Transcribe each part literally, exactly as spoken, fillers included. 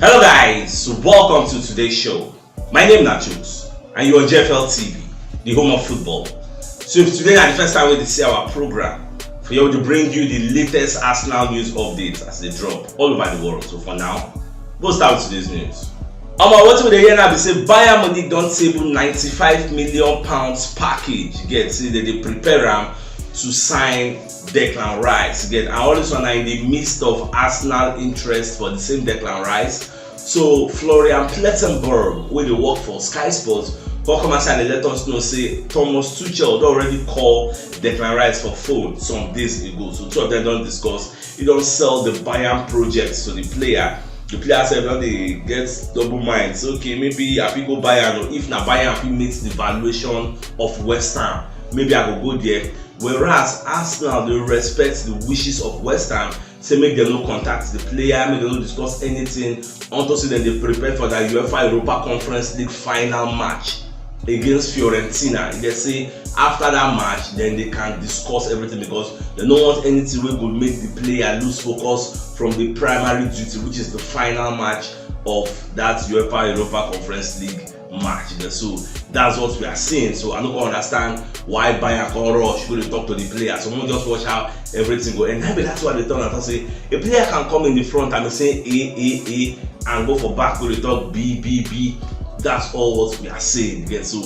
Hello guys, welcome to today's show. My name na Chuks and you are J F L T V, the home of football. So if today na the first time wey you see our program, for here we dey bring you the latest Arsenal news updates as they drop all over the world. So for now, go start with today's news. Omo, wetin we dey hear now be say Bayern Munich don table ninety-five million pounds package. You get, say dem dey prepare am to sign Declan Rice. You get, and all this one na in the midst of Arsenal interest for the same Declan Rice. So Florian Plettenberg, wey dey work for Sky Sports, come come outside and let us know say Thomas Tuchel don already call Declan Rice for phone some days ago. So two of them don discuss. He don sell the Bayern project to the player. The player sef don dey get double mind. So okay, maybe I fit go Bayern, or if na Bayern fit meet the valuation of West Ham, maybe I go go there. Whereas Arsenal dey respect the wishes of West Ham, say make dem no contact the player, make dem no discuss anything, unto say dem dey prepare for that UEFA Europa Conference League final match against Fiorentina. Dem say after that match, then they can discuss everything because they no want anything wey go make the player lose focus from the primary duty, which is the final match of that UEFA Europa Conference League match. So that's what we are seeing. So I no go understand why Bayern come rush go dey talk to the player. So we just watch how everything go end. Maybe that's why they turn and say a player can come in the front and be saying a a a and go for back go dey talk b b b. That's all what we are saying. Again, so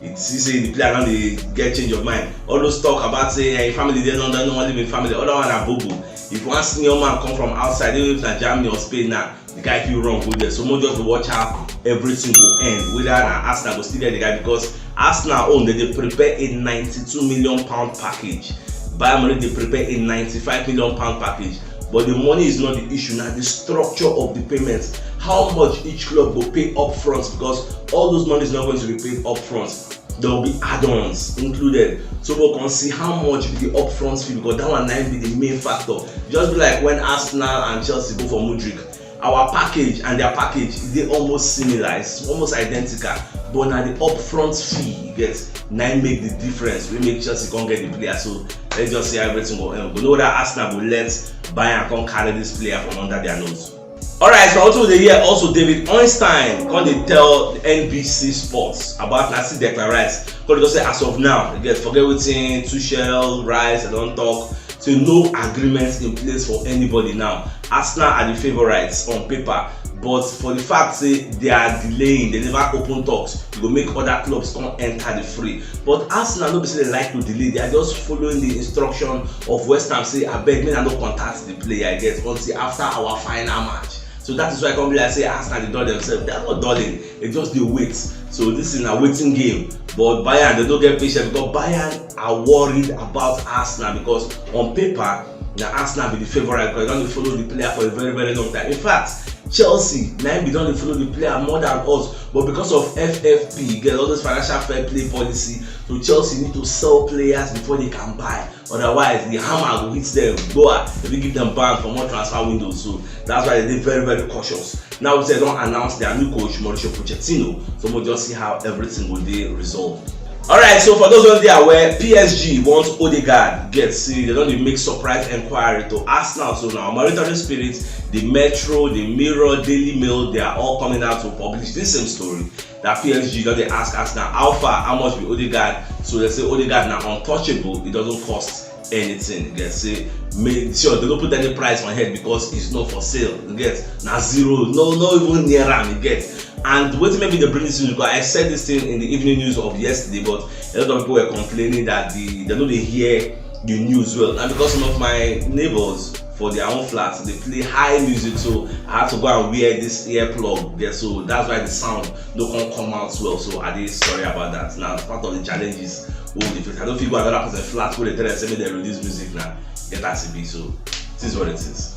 you see say the player don dey get change of mind. All those talk about say eh, family dey London, no wan leave him family. Other one na bobo. If one senior man come from outside, even if na Germany or Spain now, the guy fit run go there. So mo just dey watch how everything go end. Whether na Arsenal go still get the guy because Arsenal own dem dey prepare a ninety-two million pound package. Bayern Munich dey prepare a ninety-five million pound package. But the money is not the issue. Na the structure of the payments. How much each club go pay up front, because all those money is not going to be paid up front. There will be add-ons included. So we can see how much be the upfront fee, because that one na be the main factor. Just be like when Arsenal and Chelsea go for Mudryk. Our package and their package dey almost similar, it's almost identical, but na the upfront fee you get na make the difference wey make Chelsea come get the player. So let's just see how everything go end. We know that Arsenal go let Bayern come carry this player from under their nose. Alright, so also dey here also David Ornstein come dey tell N B C Sports about na see Declan Rice. Come dey talk say as of now, you get forget wetin Tuchel, Rice, I don talk. So no agreement in place for anybody now. Arsenal are the favourites on paper, but for the fact say they are delaying, they never open talks, e go make other clubs come enter the fray. But Arsenal no be say they like to delay, they are just following the instruction of West Ham say abeg make una no contact the player again until after our final match. So that is why e come be like say Arsenal dey dull themselves. They are not dulling, they just dey wait. So this is na waiting game. But Bayern, they no get patience because Bayern are worried about Arsenal because on paper, na Arsenal be the favourite because they don dey follow the player for a very, very long time. In fact, Chelsea na im be don dey follow the player more than us, but because of F F P, get all those financial fair play policy, so Chelsea need to sell players before they can buy. Otherwise, the hammer go hit them. Go ah, they fit give them ban for more transfer windows. So that's why they dey very, very cautious. Now we say don announce their new coach, Mauricio Pochettino. So we'll just see how everything will dey resolved. Alright, so for those wey dey aware, P S G want Odegaard. Get see, they don dey make surprise enquiry to Arsenal. So now, Maritime Spirit, the Metro, the Mirror, Daily Mail, they are all coming out to publish this same story. That P S G don dey ask Arsenal how far, how much be Odegaard. So they say Odegaard na untouchable. It doesn't cost anything. You get say make sure they don't put any price on head because it's not for sale. You get na zero, no, no even near am. You get. And wetin make me dey bring this news because I said this thing in the evening news of yesterday, but a lot of people were complaining that the they no dey hear the news well. And because some of my neighbors for their own flat dey play high music, so I had to go and wear this earplug there, so that's why the sound no come come out well. So I dey sorry about that. Now part of the challenges wey we dey face. I no fit go another person flat wey dey tell them say make dem reduce music now. Get as e be, so it is what it is.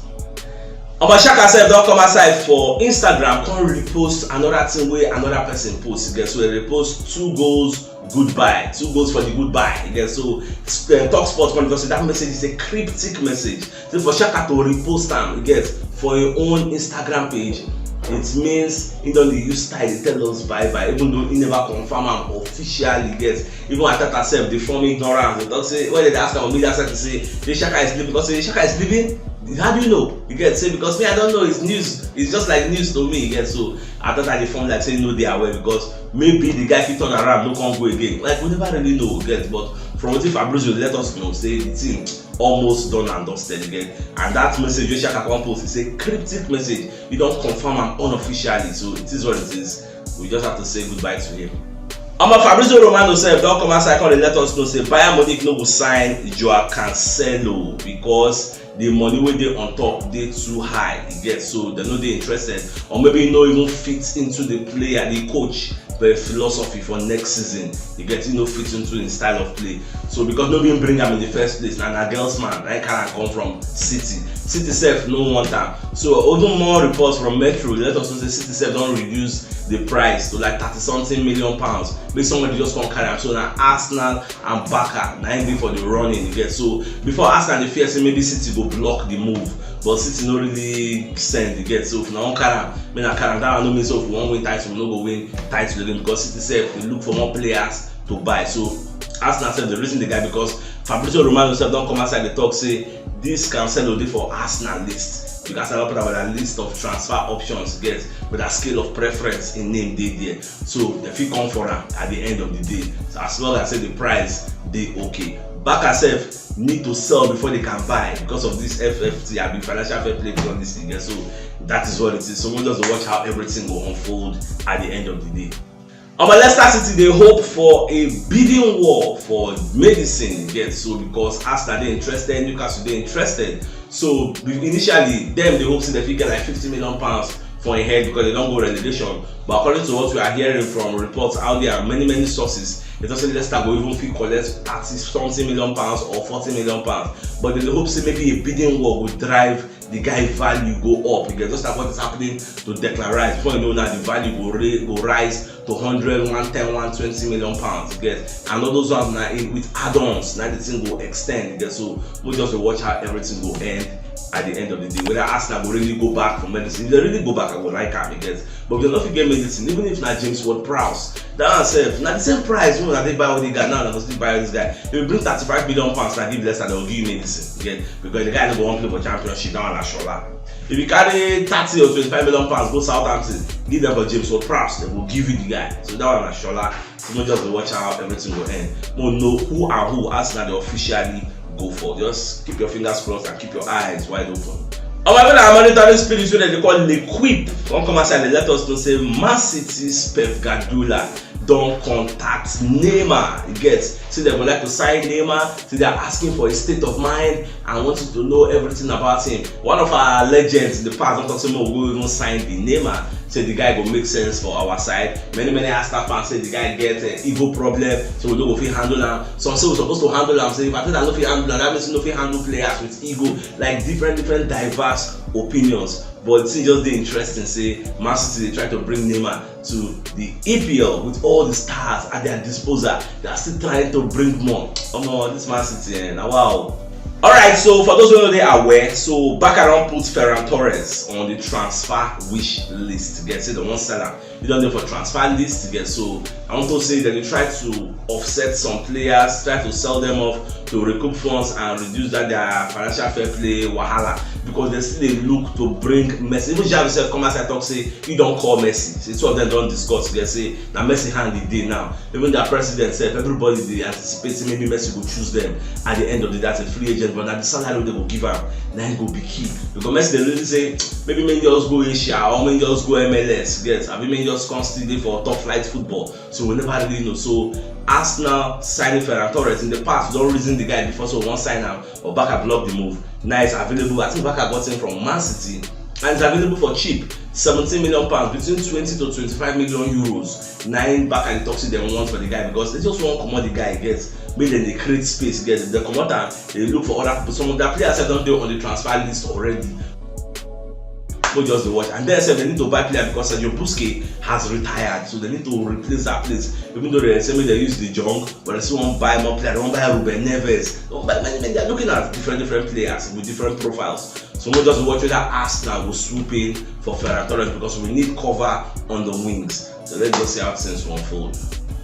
Omo, Xhaka sef don come outside for Instagram, come repost another thing wey another person post. Again, so they repost two goals goodbye, two goals for the goodbye. Again, so uh, Talk Sports come because that message is a cryptic message. So for Xhaka to repost am, you get, for your own Instagram page, it means he don dey use style dey tell us bye bye, even though he never confirm am officially. You get, even Arteta sef dey form ignorance. They talk say when they ask am on media site, say say Xhaka is leaving, because say Xhaka is leaving. How do you know? You get say, because me, I don't know. It's news. It's just like news to me. You get, so I thought I dey form like say no dey aware, because maybe the guy fit turn around, no come go again. Like, we never really know, you get. But from wetin Fabrizio let us know, say the thing almost done and dusted again. And that message wey Xhaka come post, it's a cryptic message. You don confirm am unofficially, so it is what it is. We just have to say goodbye to him. Omo, Fabrizio Romano sef don come outside come dey let us know say Bayern Munich no go sign Joao Cancelo because the money wey dey on top dey too high, you get, so dem no dey interested, or maybe e no even fit into the player, the coach, but philosophy for next season, you get, e no fit into im style of play. So because no be im bring am in the first place, na Nagelsmann na im carry am come from City. City sef no want am. So even more reports from Metro dey let us know say City sef don reduce the price to like thirty something million pounds. Make somebody just come carry am. So na Arsenal and Barca na im dey for the running, you get. So before, Arsenal dey fear say maybe City go block the move, but City no really send, you get. So if una wan carry am, make una carry am. That one no mean say if we wan win title, we no go win title again, because City sef dey look for more players to buy. So Arsenal sef dey reason the guy, because Fabrizio Romano sef don come outside dey talk say this Cancelo dey for Arsenal list, because Arsenal put am on their list of transfer options, you get, with their scale of preference, im name dey there. So dem fit come for am at the end of the day. So as long as say the price dey okay. Barca sef need to sell before they can buy because of this F F T, abi financial fair play, all this thing. Yeah, so that is what it is. So we just watch how everything go unfold at the end of the day. Omo, Leicester City dey hope for a bidding war for Maddison, you get, so because Arsenal dey interested, Newcastle dey interested. So initially, dem dey hope say dem fit get like fifty million pounds for im head because dem don go relegation. But according to what we are hearing from reports out there and many, many sources, dem talk say Leicester go even fit collect thirty something million pounds or forty million pounds. But dem dey hope say maybe a bidding war go drive the guy value go up. You get, just like what is happening to Declan Rice. Before you know now, the value go ra-, go rise to hundred, one ten, one twenty million pounds. You get, and all those ones now in with add-ons, now the thing go extend. You get, so we just dey watch how everything go end at the end of the day. Whether Arsenal go really go back for Maddison, if they really go back, I go like am, you get. But if they no fit get Maddison, even if na James Ward-Prowse, that one sef na the same price wey una dey buy Odegaard, now una go still buy this guy. If you bring thirty-five million pounds na give Leicester, they go give you Maddison, you get, because the guy no go wan play for Championship, that one na shola. If you carry thirty or twenty-five million pounds go Southampton, give them for James Ward-Prowse, they go give you the guy. So that one na shola. So we just dey watch how everything go end. We know who and who Arsenal dey officially go for. Just keep your fingers crossed and keep your eyes wide open. Omo, even our monitoring spirit wey dem dey call L'Equipe don come outside dey let us know say Man City's Pep Guardiola don contact Neymar. You get, say dem go like to sign Neymar, say they are asking for his state of mind and wanting to know everything about him. One of our legends in the past don talk say make we go even sign the Neymar, say the guy go make sense for our side. Many, many Arsenal fans say the guy get uh, ego problem, so we no go fit handle am. Some say we suppose to handle am, say if Arteta no fit handle am, that means he no fit handle players with ego, like different, different diverse opinions. But it just dey interesting say Man City dey try to bring Neymar to the E P L with all the stars at their disposal. They are still trying to bring more. Omo, this Man City, eh, na wow. Alright, so for those who no dey aware, so Barca don put Ferran Torres on the transfer wish list. Dem say dem wan sell am. E don dey for transfer list, you get, so I want to say that they try to offset some players, try to sell them off to recoup funds and reduce that their financial fair play wahala, because they still dey look to bring Messi. Even Xavi sef come outside talk say he don call Messi. Say two of them don discuss, you get, say na Messi hand e dey now. Even their president sef, everybody dey anticipate say maybe Messi go choose them at the end of the day as a free agent, but na the salary wey dem go give am na im go be key. Because Messi dey really say maybe make he just go Asia or make he just go M L S, get, abi make he just come still dey for top flight football. So we never really know. So Arsenal signing Ferran Torres in the past, we don reason the guy before, so we wan sign am, but Barca block the move. Now it's available. I think Barca got him from Man City, and it's available for cheap, seventeen million pounds, between twenty to twenty-five million euros. Na im Barca dey talk say dem want for the guy, because they just wan comot the guy, get, make dem dey create space, get, if dem comot am, they look for other people. Some of their players sef don dey on the transfer list already. Go just dey watch, and then sef they need to buy player because Sergio Busquets has retired, so they need to replace that place. Even though they say make they use De Jong, but they still wan buy more players. They wan buy Ruben Neves. They wan buy many, many. They are looking at different, different players with different profiles. So we just watch whether Arsenal will swoop in for Ferran Torres, because we need cover on the wings. So let's just see how things will unfold.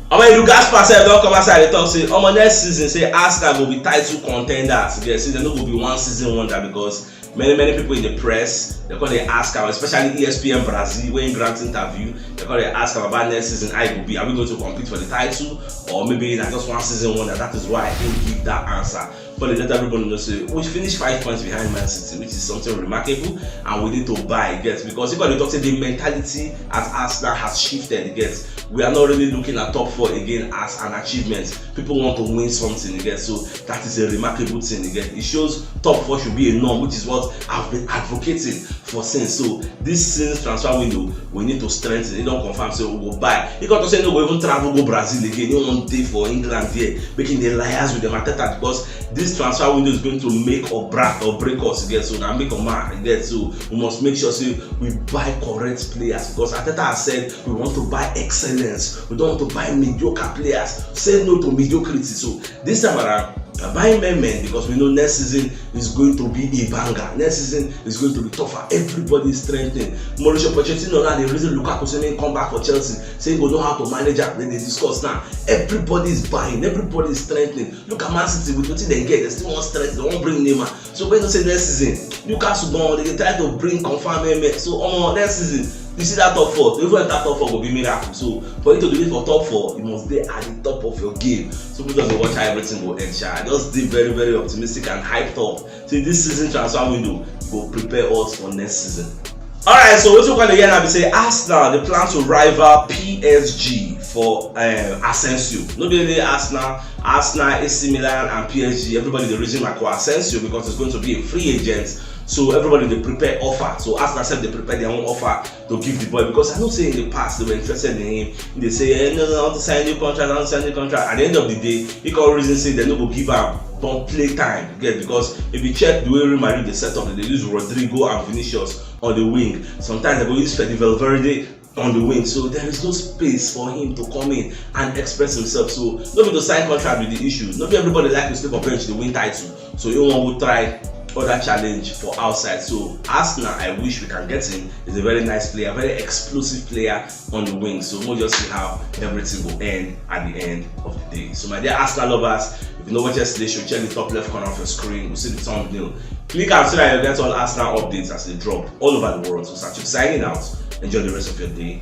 Omo, Edu Gaspar sef don come outside dey talk say, omo, next season say Arsenal go be title contenders. Yes, say dem no go be one season wonder, because Many, many people in the press, they come dey ask am, especially E S P N Brazil, wey grant interview, they come dey ask am about next season, how e go be. Are we going to compete for the title? Or maybe na just one season wonder, that is why he give that answer. But let everybody know say we finish five points behind Man City, which is something remarkable, and we need to buy, get, because if I talk say the mentality at Arsenal has shifted, get, we are not really looking at top four again as an achievement. People want to win something, get, so that is a remarkable thing, get. It shows top four should be a norm, which is what I've been advocating for since. So this since transfer window, we need to strengthen. He don confirm say we go buy. He got to say no go even travel go Brazil again. He wan dey for England there, making the liars with the Arteta, because this transfer window is going to make or break or break us again. So now make a man again. So we must make sure say we buy correct players, because Arteta has said we want to buy excellence. We don't want to buy mediocre players. Say no to mediocrity. So this time around, uh, buying men men, because we know next season is going to be a banger. Next season is going to be tougher. Everybody is strengthening. Mauricio Pochettino now dey reason Lukaku say make he come back for Chelsea. Say he go know how to manage am. Dem dey discuss now. Everybody is buying. Everybody is strengthening. Look at Man City with wetin dem get. Dem still wan strengthen. Dem wan bring Neymar. So when you say next season, Newcastle gone. Dem dey try to bring confirm M F. So omo, next season, you see that top four. Even if that top four go be miracle. So for you to do it for top four, you must be at the top of your game. So we just dey watch how everything go end, sha. Just dey very, very optimistic and hyped up. See, this season transfer window go prepare us for next season. All right, so wetin we come dey hear now be say Arsenal dey plan to rival P S G for, uh, Asensio. No be only Arsenal, Arsenal, A C Milan, and P S G. Everybody dey reason Marco Asensio because he's going to be a free agent. So everybody dey prepare offer. So Arsenal sef dey prepare their own offer to give the boy, because I know say in the past they were interested in him. They say, eh, no, no, I want to sign new contract, I want to sign new contract. At the end of the day, he come reason say they no go give am don play time, get, because if you check the way Real Madrid dey set up, they use Rodrygo and Vinicius on the wing. Sometimes they go use Fede Valverde on the wing, so there is no space for him to come in and express himself. So no be to sign contract with the issue. No be everybody like to stay for bench to win title. So he wan go try other challenge for outside. So Arsenal, I wish we can get him. He's a very nice player, very explosive player on the wing. So we'll just see how everything will end at the end of the day. So my dear Arsenal lovers, if you no watch yesterday show, check the top left corner of your screen. You see the thumbnail. Click am so that you get all Arsenal updates as they drop all over the world. So Sachuk signing out. Enjoy the rest of your day.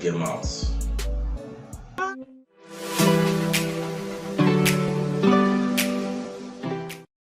Game out.